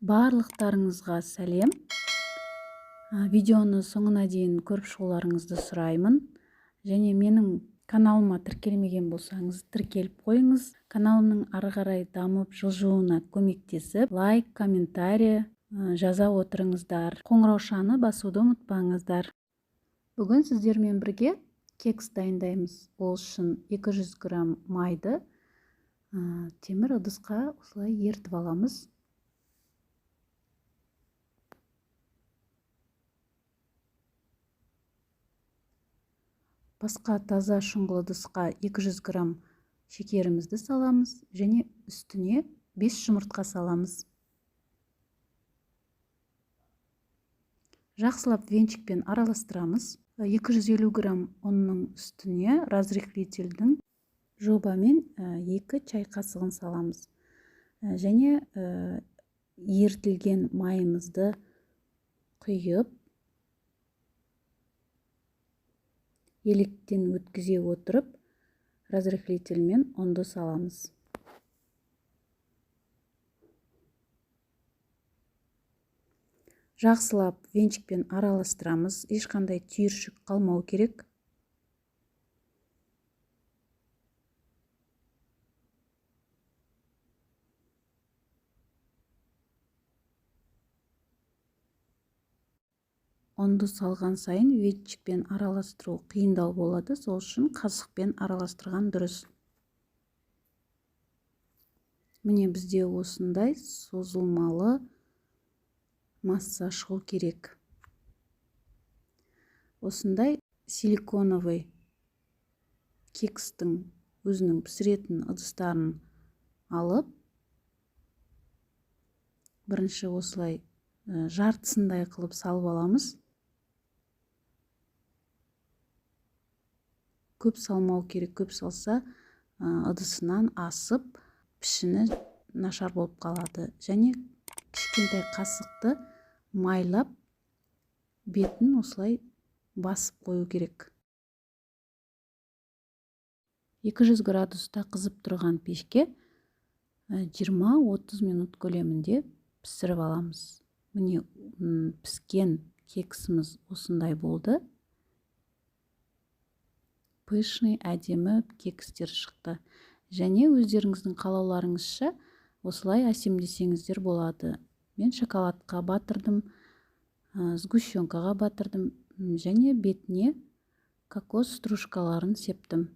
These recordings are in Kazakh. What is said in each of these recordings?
Барлықтарыңызға сәлем. Видеоны соңына дейін көріп шығуларыңызды сұраймын. Және менің каналыма тіркелмеген болсаңыз, тіркеліп қойыңыз. Каналымның ары қарай дамып жылжуына көмектесіп, лайк, комментарий жаза отырыңыздар. Қоңыраушаны басуды ұмытпаңыздар. Бүгін сіздермен бірге кекс дайындаймыз. Ол үшін 200 грамм майды темір ыдысқа осылай ертіп аламыз. Басқа таза шұңғыл ыдысқа 200 грамм шекерімізді саламыз және үстіне 5 жұмыртқа саламыз. Жақсылап венчикпен араластырамыз. 250 грамм ұнның үстіне разрыхлительдің жобамен 2 чай қасығын саламыз. Және ерітілген майымызды құйып, електен өткізе отырып, разрыхлительмен ұнды саламыз. Жақсылап венчикпен араластырамыз. Ешқандай түйіршік қалмау керек. Ұнды салған сайын венчикпен араластыру қиындау болады, сол үшін қасықпен араластырған дұрыс. Міне бізде осындай созылмалы масса шығу керек. Осындай силиконовый кекстің өзінің пісіретін ыдыстарын алып, бірінші осылай жартысындай қылып салып аламыз. Көп салмау керек, көп салса, ыдысынан асып, пішіні нашар болып қалады. Және кішкентай қасықты майлап, бетін осылай басып қою керек. 200 градуста қызып тұрған пешке 20-30 минут көлемінде пісіріп аламыз. Міне, піскен кексіміз осындай болды. Пышный, әдемі кекстер шықты. Және өздеріңіздің қалауларыңызша осылай әсемдесеңіздер болады. Мен шоколадқа батырдым, сгущенкаға батырдым және бетіне кокос стружкаларын септім.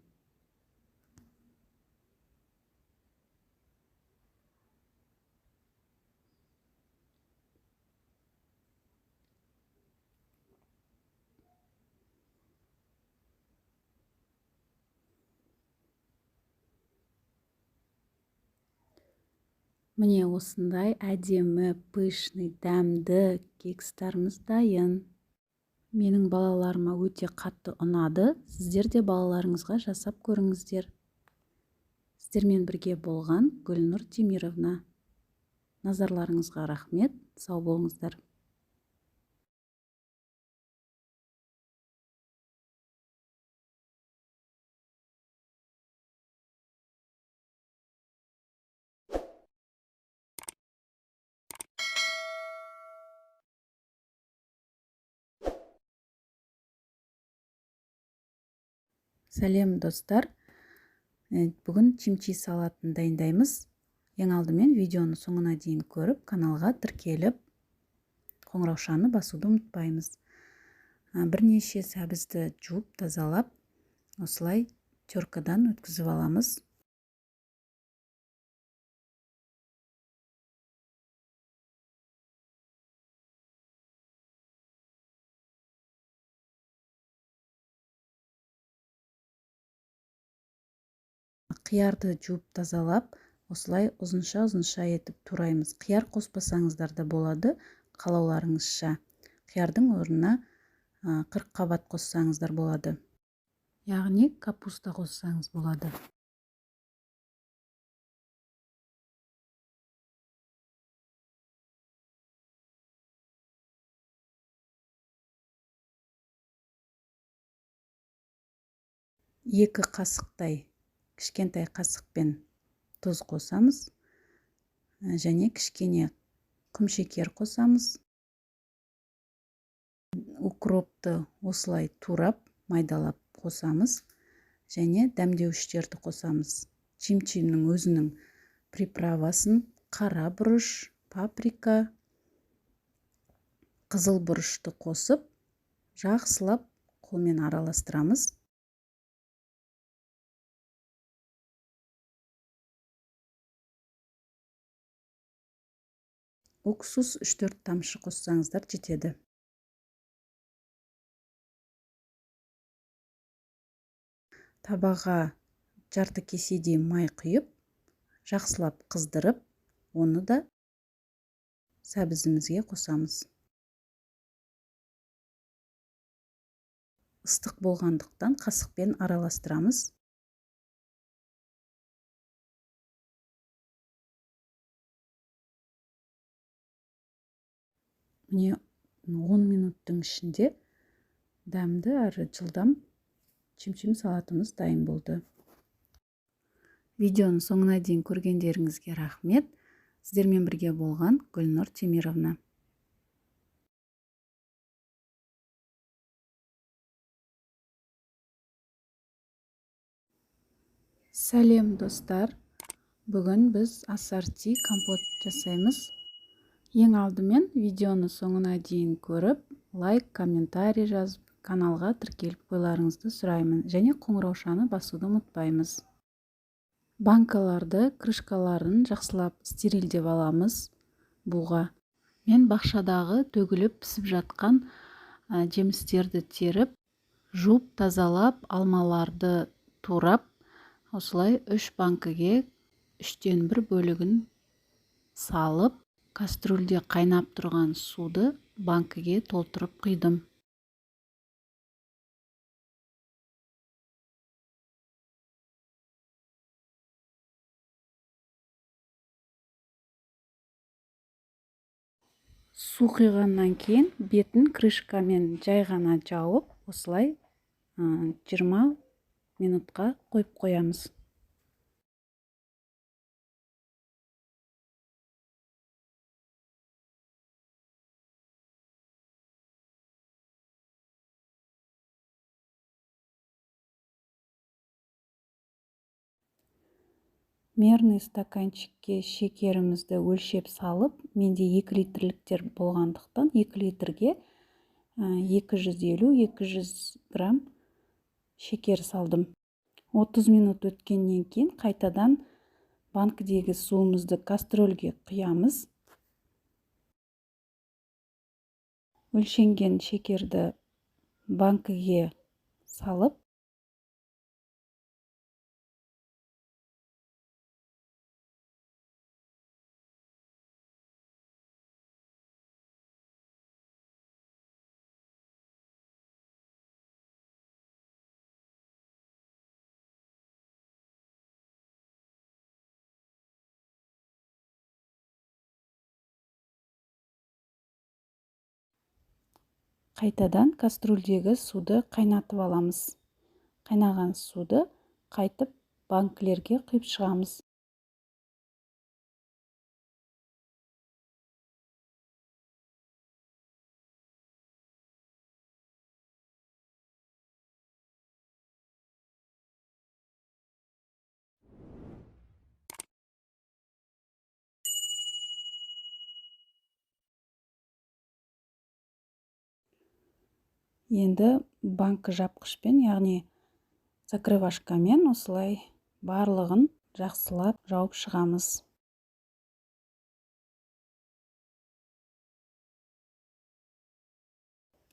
Міне осындай әдемі, пышный, дәмді кекстарымыз дайын. Менің балаларыма өте қатты ұнады. Сіздер де балаларыңызға жасап көріңіздер. Сіздермен бірге болған Гүлнұр Темировна. Назарларыңызға рахмет. Сау болыңыздар. Сәлем, достар. Бүгін чимчи салатын дайындаймыз. Ең алдымен видеоны соңына дейін көріп, каналға тіркеліп, қоңыраушаны басуды ұмытпаймыз. Бірнеше сәбізді жуып, тазалап, осылай теркадан өткізіп аламыз. Қиярды жуып тазалап, осылай ұзынша-ұзынша етіп тураймыз. Қияр қоспасаңыздар да болады, қалауларыңызша. Қиярдың орнына 40 қабат қоссаңыздар болады. Яғни капуста қоссаңыз болады. 2 қасықтай кішкентай қасықпен тұз қосамыз. Және кішкене Құмшекер қосамыз. Укропты осылай турап, майдалап қосамыз. Және дәмдеуіштерді қосамыз. Чим-чимнің өзінің приправасын, қара бұрыш, паприка, қызыл бұрышты қосып, жақсылап қолмен араластырамыз. Уксус 3-4 тамшы қоссаңыздар жетеді. Табаға жарты кеседей май құйып, жақсылап қыздырып, оны да сәбізімізге қосамыз. Ыстық болғандықтан қасықпен араластырамыз. Міне 10 минуттың ішінде дәмді әрі жылдам чим-чим салатымыз дайын болды. Видеоның соңына дейін көргендеріңізге рахмет. Сіздермен бірге болған Гүлнұр Темировна. Сәлем достар. Бүгін біз ассорти компот жасаймыз. Ең алдымен видеоны соңына дейін көріп, лайк, комментарий жазып, каналға тіркеліп қойларыңызды сұраймын және қоңыраушаны басуды ұмытпаймыз. Банкаларды, крышкаларын жақсылап стерилдеп аламыз буға. Мен бақшадағы төгіліп пісіп жатқан жемістерді теріп, жуып, тазалап, алмаларды турап, осылай 3 банкіге 1/3 бөлігін салып, кастрюльде қайнап тұрған суды банкіге толтырып құйдым. Су құйғаннан кейін бетін крышкамен жай ғана жауып, осылай 20 минутқа қойып қоямыз. Мерный стаканчикке шекерімізді өлшеп салып, менде 2 литрліктер болғандықтан 2 литрге 250-200 грамм шекер салдым. 30 минут өткеннен кейін қайтадан банкідегі суымызды кастрюльге құямыз. Өлшенген шекерді банкіге салып, қайтадан кастрюльдегі суды қайнатып аламыз. Қайнаған суды қайтып банкілерге құйып шығамыз. Енді банкі жапқышпен, яғни закрывашкамен осылай барлығын жақсылап жауып шығамыз.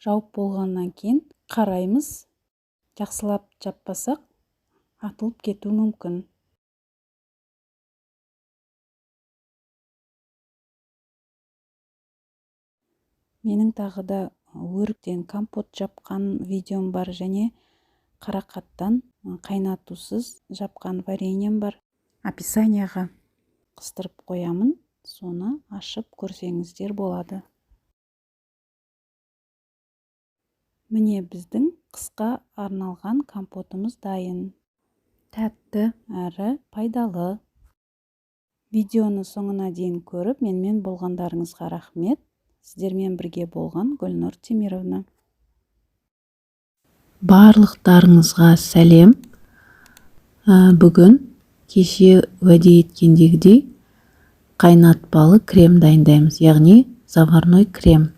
Жауып болғаннан кейін қараймыз, жақсылап жаппасақ атылып кетуі мүмкін. Менің тағы да өріктен компот жапқан видеом бар және қарақаттан қайнатусыз жапқан вареньем бар. Описанияға қыстырып қоямын, соны ашып көрсеңіздер болады. Міне біздің қысқа арналған компотымыз дайын. Тәтті әрі пайдалы. Видеоны соңына дейін көріп, менімен болғандарыңызға рахмет. Сіздермен бірге болған Гүлнұр Темировна. Барлықтарыңызға сәлем. Бүгін кеше уәде еткендегідей қайнатпалы крем дайындаймыз, яғни заварной крем.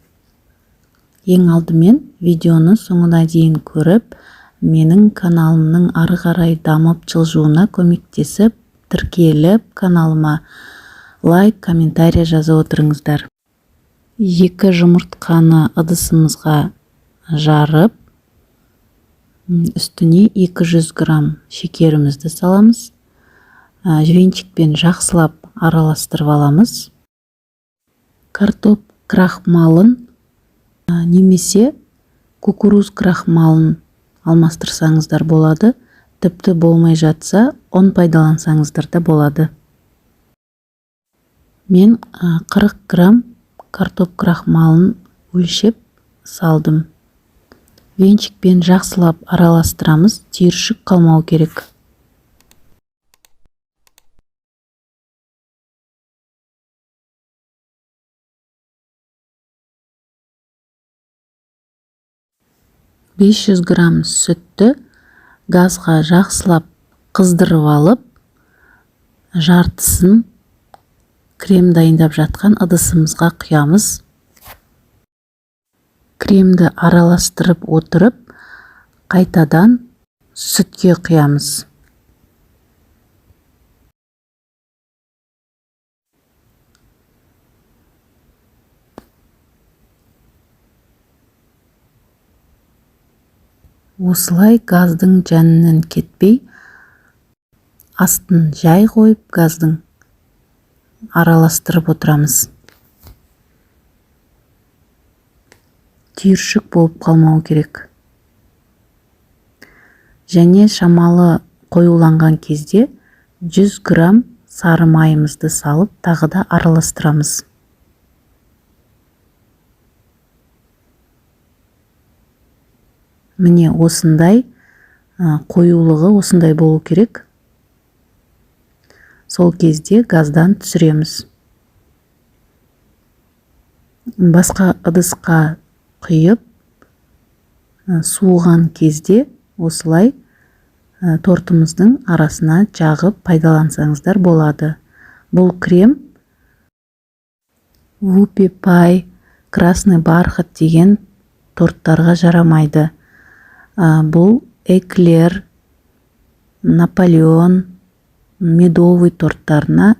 Ең алдымен видеоны соңына дейін көріп, менің каналымның ары қарай дамып жылжуына көмектесіп, тіркеліп, каналыма лайк, комментарий жаза отырыңыздар. 2 жұмыртқаны ыдысымызға жарып, үстіне 200 грамм шекерімізді саламыз. Венчикпен жақсылап араластырып аламыз. Картоп крахмалын немесе кукуруз крахмалын алмастырсаңыздар болады. Тіпті болмай жатса, ұн пайдалансаңыздар да болады. Мен 40 грамм картоп крахмалын өлшеп салдым. Венчикпен жақсылап араластырамыз, түйіршік қалмау керек. 500 грамм сүтті газға жақсылап қыздырып алып, жартысын крем дайындап жатқан ыдысымызға құямыз. Кремді араластырып отырып, қайтадан сүтке құямыз. Осылай газдың жанынан кетпей, астын жай қойып, газдың араластырып отырамыз. Түйіршік болып қалмау керек. Және шамалы қоюланған кезде 100 грамм сары майымызды салып, тағы да араластырамыз. Міне осындай қоюлығы осындай болу керек. Сол кезде газдан түсіреміз. Басқа ыдысқа құйып, суыған кезде осылай тортымыздың арасына жағып пайдалансаңыздар болады. Бұл крем вупи пай, красный бархат деген торттарға жарамайды. Бұл эклер, Наполеон, медовый торттарына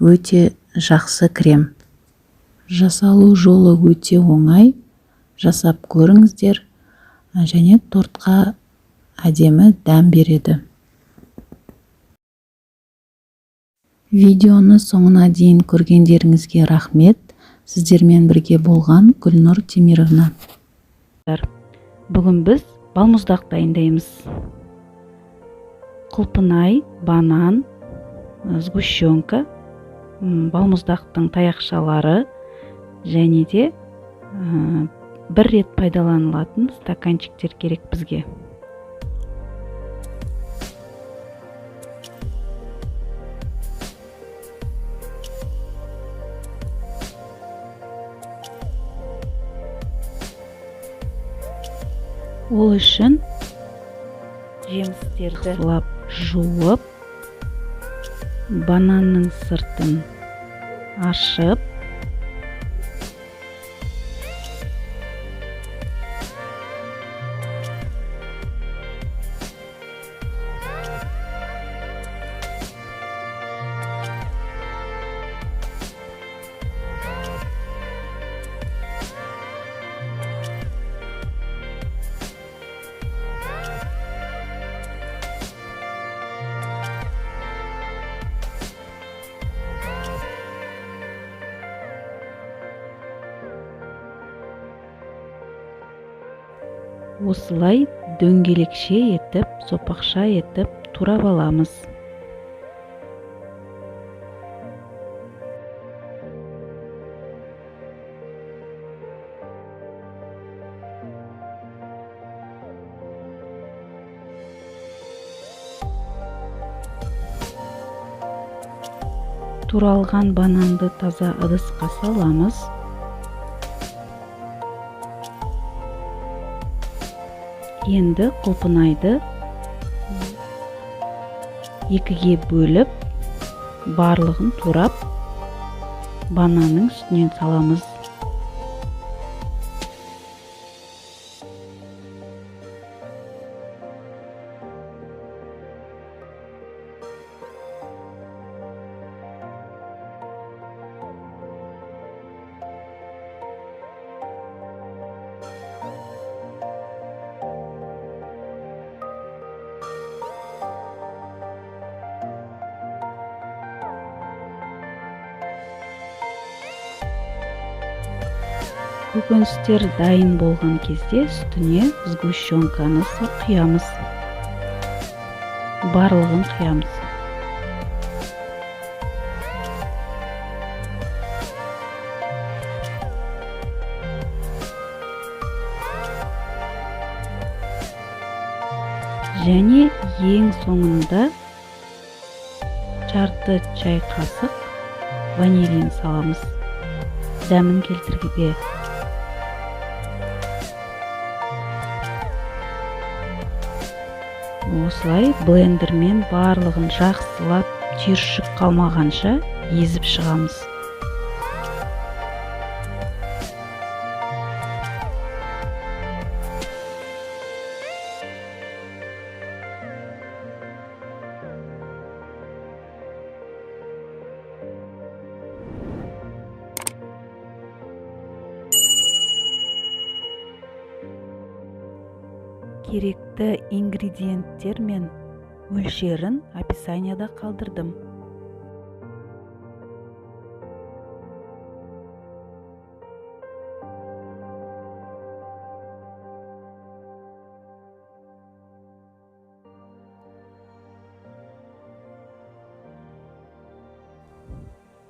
өте жақсы крем. Жасалу жолы өте оңай. Жасап көріңіздер және тортқа әдемі дәм береді. Видеоны соңына дейін көргендеріңізге рахмет. Сіздермен бірге болған Гүлнұр Темировна. Бүгін біз балмұздақ дайындаймыз. Құлпынай, банан, сгущенка, балмұздақтың таяқшалары және де бір рет пайдаланылатын стаканчиктер керек бізге. Ол үшін жемістерді жақсылап жуып, бананның сыртын ашып, осылай дөңгелекше етіп, сопақша етіп турап аламыз. Туралған бананды таза ыдысқа саламыз. Енді құлпынайды екіге бөліп, барлығын турап, бананның үстінен саламыз. Көкөністер дайын болған кезде үстіне сгущенканы құямыз. Барлығын құямыз. Және ең соңында жарты чай қасық ванилин саламыз. Дәмін келтіруге. Осылай блендермен барлығын жақсылап түйіршік қалмағанша езіп шығамыз. Керекті ингредиенттер мен мөлшерін описанияда қалдырдым.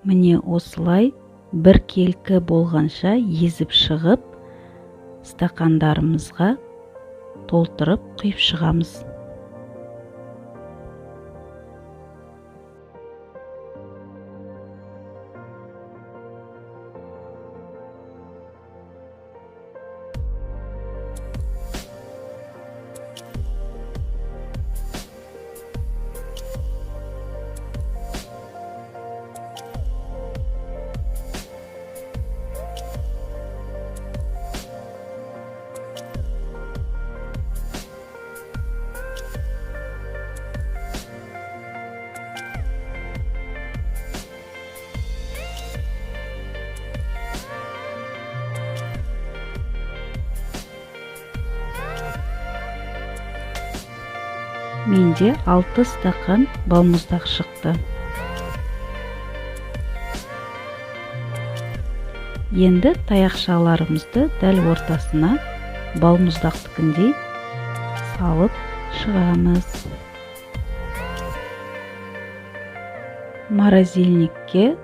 Міне осылай біркелкі болғанша езіп шығып, стақандарымызға толтырып құйып шығамыз. Менде 6 стақан балмұздақ шықты. Енді таяқшаларымызды дәл ортасына балмұздақтікіндей салып шығамыз. Морозильникке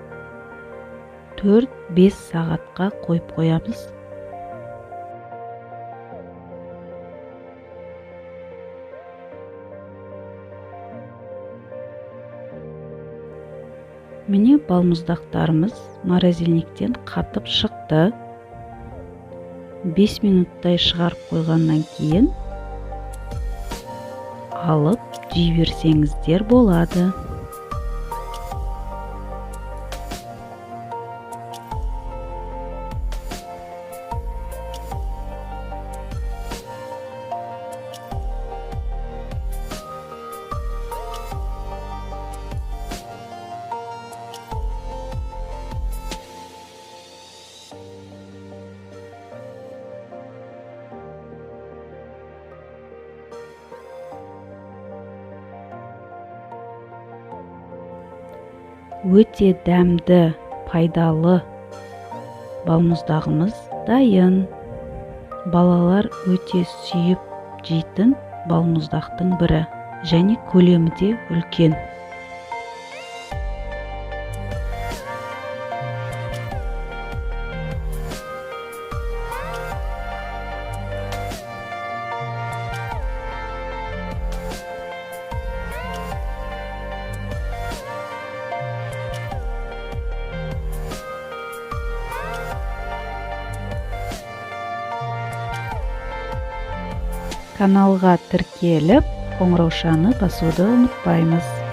4-5 сағатқа қойып қоямыз. Міне балмұздақтарымыз морозильниктен қатып шықты. 5 минуттай шығарып қойғаннан кейін алып жей берсеңіздер болады. Өте дәмді, пайдалы балмұздағымыз дайын. Балалар өте сүйіп жейтін балмұздақтың бірі және көлемі де үлкен. Каналға тіркеліп, қоңыраушаны басуды ұмытпаймыз.